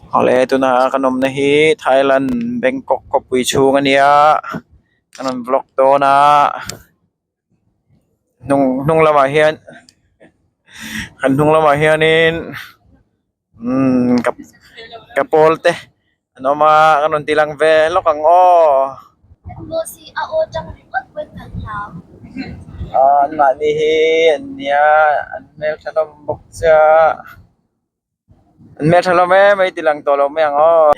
Awle tuna kan awmna hi Thailand Bangkok khawpui chhung a nia kan rawn vlog dawn a hnung hnung lamah hian kan hnung lamah hianin umm ka ka pawl te an awm a kan rawn ti lang ve lawk ang aw. Aaa an mahni hi an nia an hmeltha hlawm bawk sia. An hmeltha hlawm em mai ti lang tawh lo mai ang aw.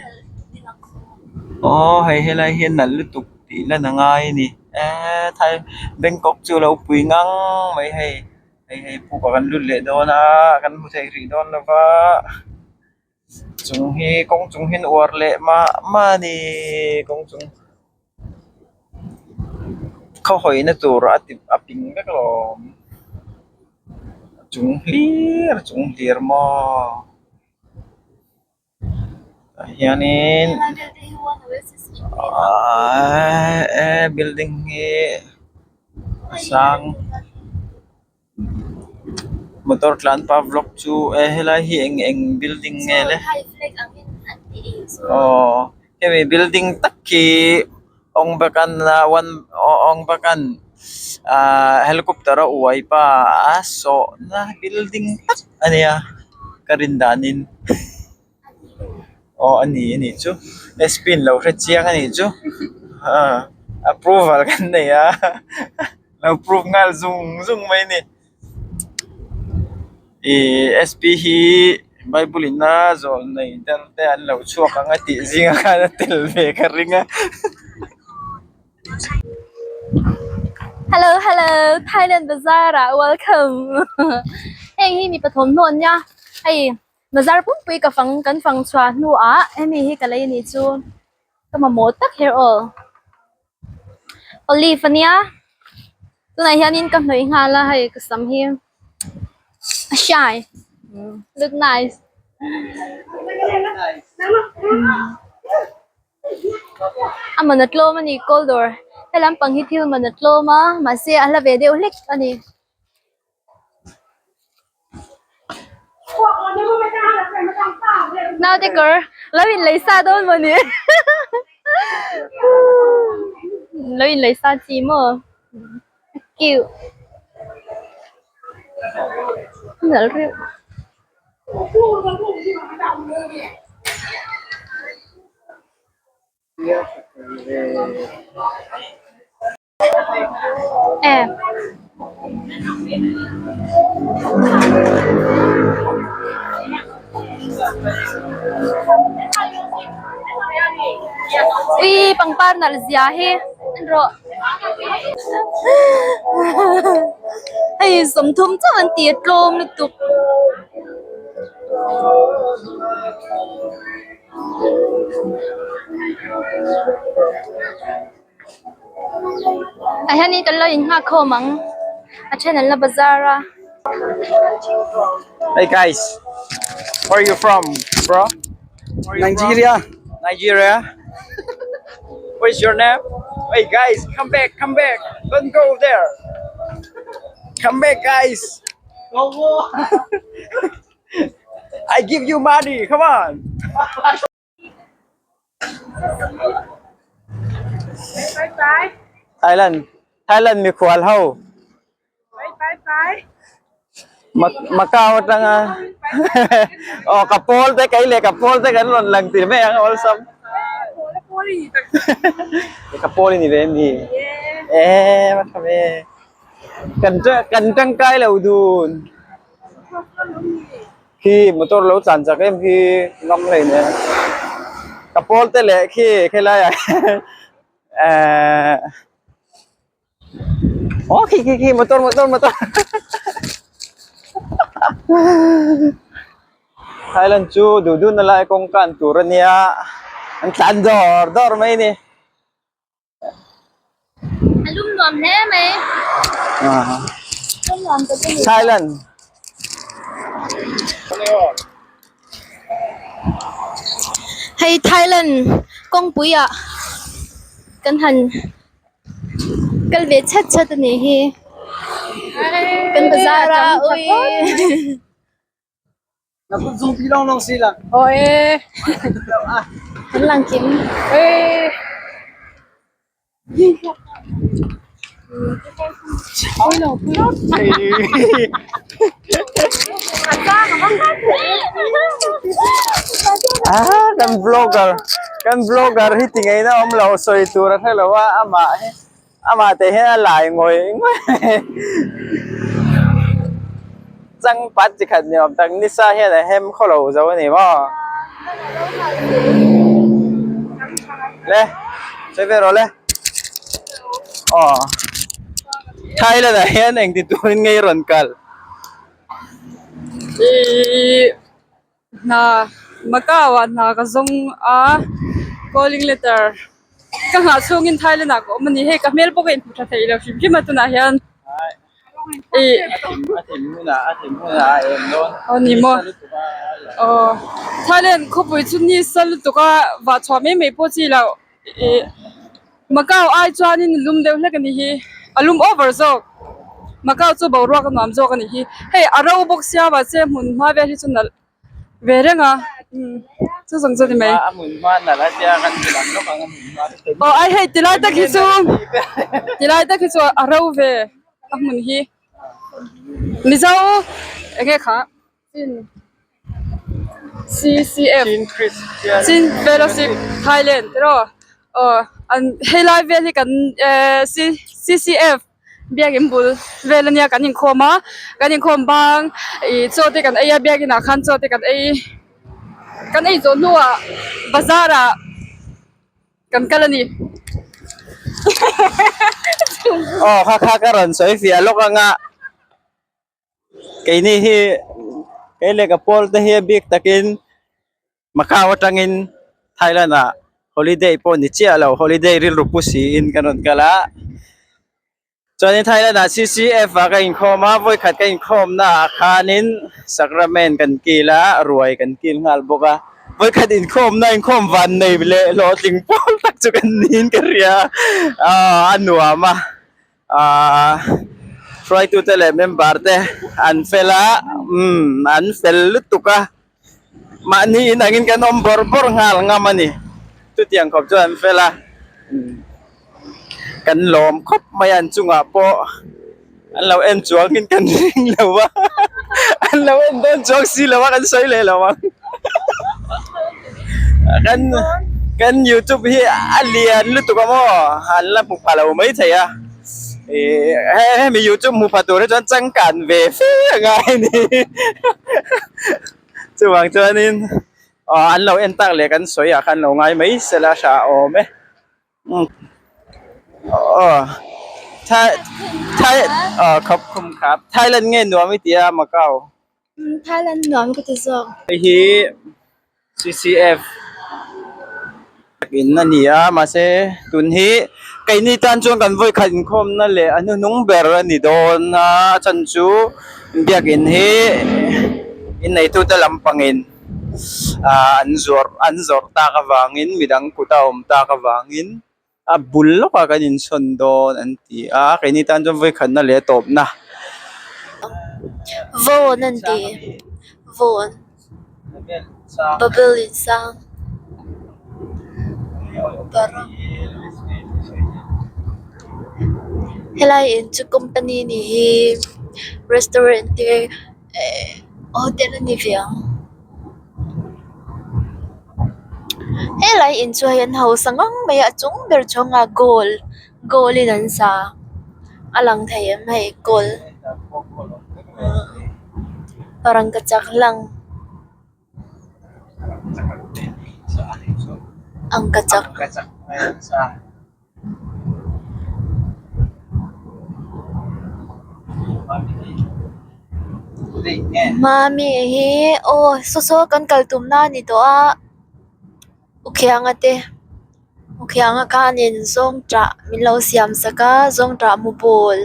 Aw hei helai hi a nalh lutuk tih lan a ngai a ni eee thai Bangkok chu a lo pui ngang mai hei hei hei puk ah kan lut leh dawn a kan hmu thei hrih dawn lo va chung hi kawng chung hi an uar leh mah mah a ni kawng chung khaw hawina tur a ti a ping vek alawm. Chung hlir chung hlir maw tah hianin aaa eh building hi a sang motor tlan pah vlog chu e helai hi eng eng building nge le aw hemi building tak khi awng bakan a one awng bakan ahh helicopter a uai pa a sawhna building tak a nia ka rin danin aw a ni a nih chu sp in lo hre chiang a nih chu ah approval kan nei a lo prove nghal zung zung mai a ni. Ihh sp hi bible in a zawl nei der te an lo chhuak ang a tih zingah khan a tel ve ka ring a. Hello hello Thailand bazar ah welcome heng hi mipa thawmhnaw an nia hei bazar pumpui ka fang kan fang chhuah hnuah hemi hi ka lei a nih chu ka mamawh tak hair oil. Olive ania tunah hianin ka hnawih nghal a hei ka sam hi a hrai look nice a man a tlawm a ni kawl dawr he lampang hi thil man a tlawm a mahse a hla ve deuh hlek a ni. Naute kawr lo in lei sa dawn maw ni lo in lei sa chi maw cute nalh reuh. E Ui pangpar nalh zia hi en rawh hei sawmthum chauh an ti a tlawm lutuk. Tah hianin kan lo innghak khawm ang a then an la bazar a. Hey guys, where are you from, bro? Nigeria. Nigeria. What's your name? Hey guys, come back, come back. Don't go there. Come back, guys. I give you money. Come on. Thailand Thailand mikhual ho Macau atanga aw ka pawl te kei leh ka pawl te kan rawn lang tir mai ang awlsam ka pawl i ni ve em ni e va tha ve kan kan tangkai lo dun. Khi motor lo tlan chak em khi ngam hlei nen ka pawl te leh khi khelai ah ehh aw khi khi khi motor motor motor Thailand chu duh duh na lai kawng kan tur ania an tlan dawr dawr mai a ni. A lum nuam hle mai. Lum nuam ka ti. Thailand. Hei Thailand kawngpui ah kan han kal ve chat chat a nih hi. Kan bazar a ui. Na kut zung pi long long si la. Aw e. Kan lang kim. E. Ah, kan vlogger kan vlogger hi ti ngaihna awm lo sawi tur a hrelo a amah hi amah te hian a lai ngawih ngawih changpat chi khat ni awm tak nisa hian a hem khaw lo zo a ni maw le sawi ve rawh le aw Thailand ah hian engti turin ngei rawn kal. Ihh hna Macau ah hna ka zawng a calling letter ka nghah chhungin Thailand ah ka awm a ni hei ka hmel pawh ka inhmu tha thei lo hrim hrim a tunah hian ih aw ni maw aw Thailand khawpui chu ni sa lutuk a vah chhuah mai mai pawh chi loh ih Macau ai chuanin lum deuh hlek a ni hi a lum over zawk Macau chu boruak a nuam zawk a ni hi hei a ro bawk sia mahse hmun hma vel hi chu nalh ve reng a chu zawng chu a ni mai aw ai hei tilai tak hi chu tilai tak hi chu a ro ve a hmun hi mizo eng nge kha CCF Chin Fellowship Thailand tiraw aw an helai vel hi kan ehh CCF biakinn bul vel ania kan inkhawm a kan inkhawm bang ih chaw te kan ei a biakinn ah khan chaw te kan ei kan ei zawh hnuah bazar ah kan kal a ni. Aw kha kha ka rawn sawi fiah lawk ang a. Keini hi kei leh ka pawl te hi a bik takin Macau atangin Thailand ah holiday pawh ni chiah lo holiday rilru pu siin kan rawn kal a chuanin Thailand ah C_C_F ah ka inkhawm a vawikhat ka inkhawm na ah khanin sacrament kan kil a ruai kan kil nghal bawk a vawikhat inkhawm na inkhawm van nei leh hlawhtling pawl tak chu kan niin ka hria a nuam a. Ahh hruaitute leh member te an fel a umm an fel lutuk a mahni in angin kan awm bawrh bawrh nghal ngam a ni chutiang khawp chuan an fel a kan lawm khawp mai a an chungah pawh an lo en chuangin kan ring lo a an lo en dawn chuang si lo a kan sawi leh lo ang kan kan youtube hi a lian lutuk a maw an la hmu pha lo maithei a ih hemi youtube hmu pha tur hi chuan changkan ve fe a ngai a ni chuvang chuanin aw an lo en tak leh kan sawi ah khan lo ngai mai sela a hra awm e. Aw Thai Thai aw khawp khum khap Thailand nge nuam i ti a Macau. Thailand nuam ka ti zawk. Hei hi CCF in a ni a mahse tun hi keini tan chuan kan vawikhat inkhawmna leh a hnuhnung ber a ni dawn a a chhan chu biakin hi inneitute lampangin. ah an zawrh an zawrh tak avangin midang kut a awm tak avangin a bul lawkah kan insawn dawn an ti a keini tan chuan vawikhatna leh a tawpna. Vawn an ti vawn babel insang helai in chu company ni hi restaurant te eh hotel a ni ve ang helai in chu hei an hausa ngang mai a a chung ber chhawngah gold gold in an sa a lang thei em hei gold rangkachak hlang angkachak. Mami hi aw saw saw kan kal tum na a ni tawh a ukhianga te ukhianga khanin zawngṭah min lo siam sak a zawngṭah mu pawl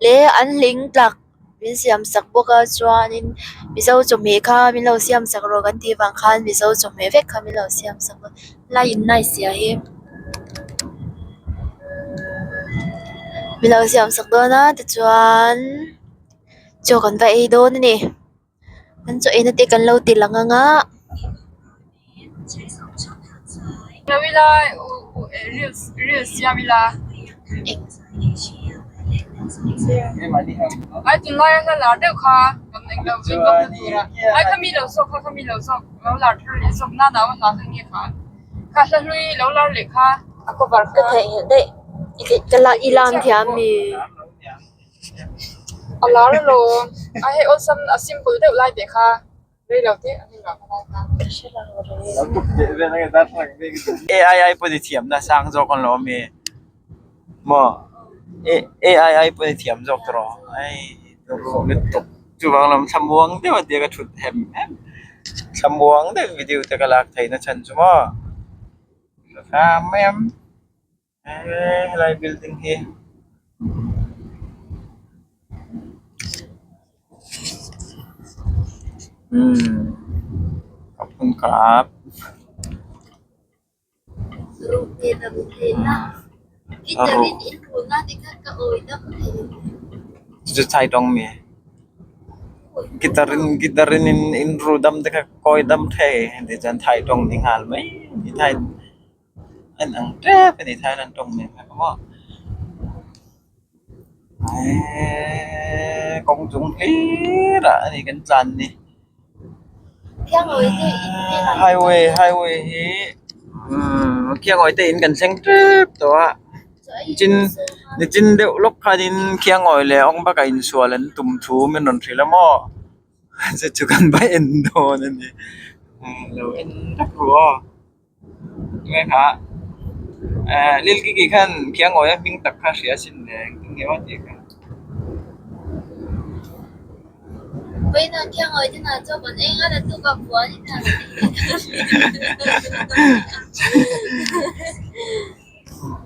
leh an hling tlak min siam sak bawk a chuanin mizo chawhmeh kha min lo siam sak rawh kan tih vang khan mizo chawhmeh vek kha min lo siam sak a lai in nice zia hi min lo siam sak dawn a tichuan chaw kan va ei dawn a ni. Kan chaw eina te kan lo ti lang anga. Ka theihnghilh daih ka la i lam thiam mi. A lar alawm a hei awlsam a simple deuh lai teh kha rei lo te an inrah kha lai kha. AI ai pawh ni thiamna sang zawk an lo awm e maw AI ai pawh ni thiam zawk tawh ai lutuk chuvang lam thlamuang deuh a tia ka thut hem hem thlamuang deuh video te ka lak theih na chhan chu maw mai ang. Eee helai building hi umm a phun kap. Chu chai tawng mi guitar in guitar in in ru dam te kha kawi dam thei tichuan thai tawng ni nghal mai thai. En ang tep a ni Thailand tawng nen kha maw eeeee kawng chung hlir ah a ni kan tlan ni highway highway hi umm khiangawi te in kan thleng tep tawh a nichin nichin deuh lawk khanin khiangawi leh awng bak a insual an tum thu min rawn hrilh a maw chu chu kan va en dawn a ni lo en vek ru aw. Tunge kha eh lil kiki khan khiangawi a hming tak kha hria sin le engtin nge aw tih kha.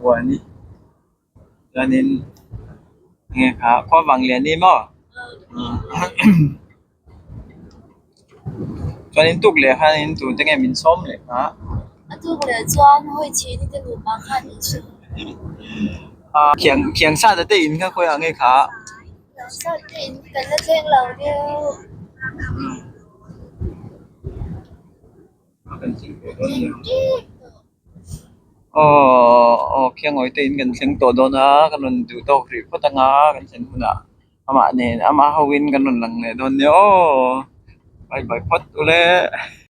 Buani chuanin enge kha khuavang lian ni maw chuanin tuk leh khanin tute nge min sawm leh kha. Khiang khiang sat te in kha khawiah nge kha. Aw aw khiangawi te in kan thleng tawh dawn a kan rawn duh tawk rih phawt anga kan thlen hunah amah nen amah ho in kan rawn lang leh dawn nia aw bye bye phawt ule.